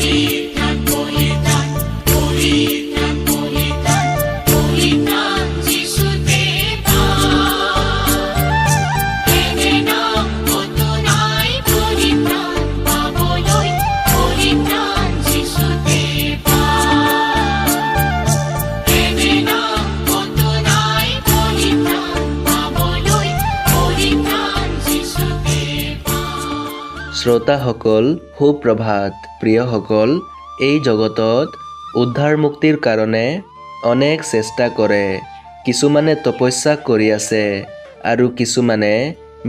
পৰিত্ৰাণ, পৰিত্ৰাণ, পৰিত্ৰাণ, পৰিত্ৰাণ, পৰিত্ৰাণ যীশুতে পায়। এনে নাম ক'তো নাই পৰিত্ৰাণ পাবলৈ, পৰিত্ৰাণ যীশুতে পায়। এনে নাম ক'তো নাই পৰিত্ৰাণ পাবলৈ, পৰিত্ৰাণ যীশুতে পায়। শ্ৰোতাসকল, সুপ্ৰভাত। প্ৰিয়সকল, এই জগতত উদ্ধাৰ মুক্তিৰ কাৰণে অনেক চেষ্টা কৰে। কিছুমানে তপস্যা কৰি আছে আৰু কিছুমানে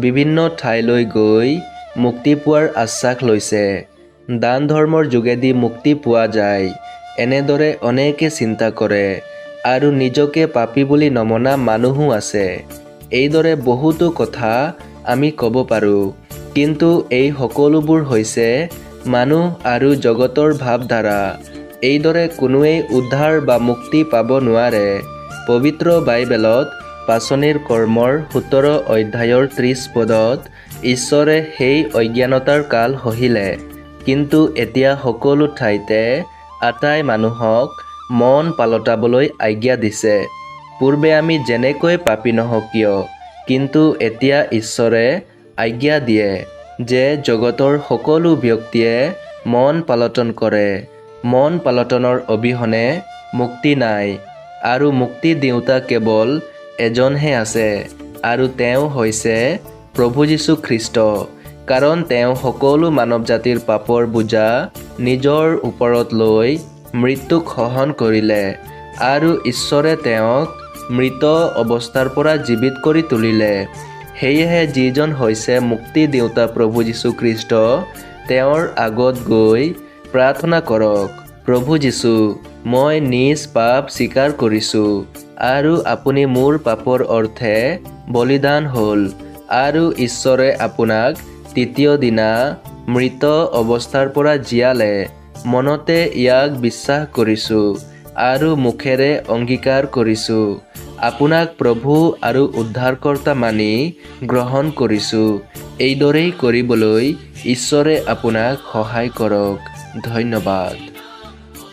বিভিন্ন ঠাইলৈ গৈ মুক্তি পোৱাৰ আশ্বাস লৈছে। দান ধৰ্মৰ যোগেদি মুক্তি পোৱা যায়, এনেদৰে অনেকে চিন্তা কৰে আৰু নিজকে পাপী বুলি নমনা মানুহো আছে। এইদৰে বহুতো কথা আমি ক'ব পাৰোঁ, কিন্তু এই সকলোবোৰ হৈছে মানুহ আৰু জগতৰ ভাৱধাৰা। এইদৰে কোনোৱেই উদ্ধাৰ বা মুক্তি পাব নোৱাৰে। পবিত্ৰ বাইবেলত পাঁচনিৰ কৰ্মৰ 17 অধ্যায়ৰ 30 পদত ঈশ্বৰে সেই অজ্ঞানতাৰ কাল সহিলে, কিন্তু এতিয়া সকলো ঠাইতে আটাই মানুহক মন পালটাবলৈ আজ্ঞা দিছে। পূৰ্বে আমি যেনেকৈ পাপী নহওক কিয়, কিন্তু এতিয়া ঈশ্বৰে আজ্ঞা দিয়ে যে জগতৰ সকলো ব্যক্তিয়ে মন পালটন কৰে। মন পালটনৰ অবিহনে মুক্তি নাই আৰু মুক্তি দিওঁতা কেৱল এজনহে আছে আৰু তেওঁ হৈছে প্ৰভু যীশু খ্ৰীষ্ট, কাৰণ তেওঁ সকলো মানৱ জাতিৰ পাপৰ বোজা নিজৰ ওপৰত লৈ মৃত্যুক সহন কৰিলে আৰু ঈশ্বৰে তেওঁক মৃত অৱস্থাৰ পৰা জীৱিত কৰি তুলিলে। সেয়েহে যিজন হৈছে মুক্তি দিওঁতা প্ৰভু যীশু খ্ৰীষ্ট, তেওঁৰ আগত গৈ প্ৰাৰ্থনা কৰক, প্ৰভু যীশু, মই নিজ পাপ স্বীকাৰ কৰিছোঁ আৰু আপুনি মোৰ পাপৰ অৰ্থে বলিদান হ'ল আৰু ঈশ্বৰে আপোনাক তৃতীয় দিনা মৃত অৱস্থাৰ পৰা জীয়ালে। মনতে ইয়াক বিশ্বাস কৰিছোঁ আৰু মুখেৰে অংগীকাৰ কৰিছোঁ। আপোনাক প্ৰভু আৰু উদ্ধাৰকৰ্তা মানি গ্ৰহণ কৰিছোঁ। এইদৰেই কৰিবলৈ ঈশ্বৰে আপোনাক সহায় কৰক। ধন্যবাদ।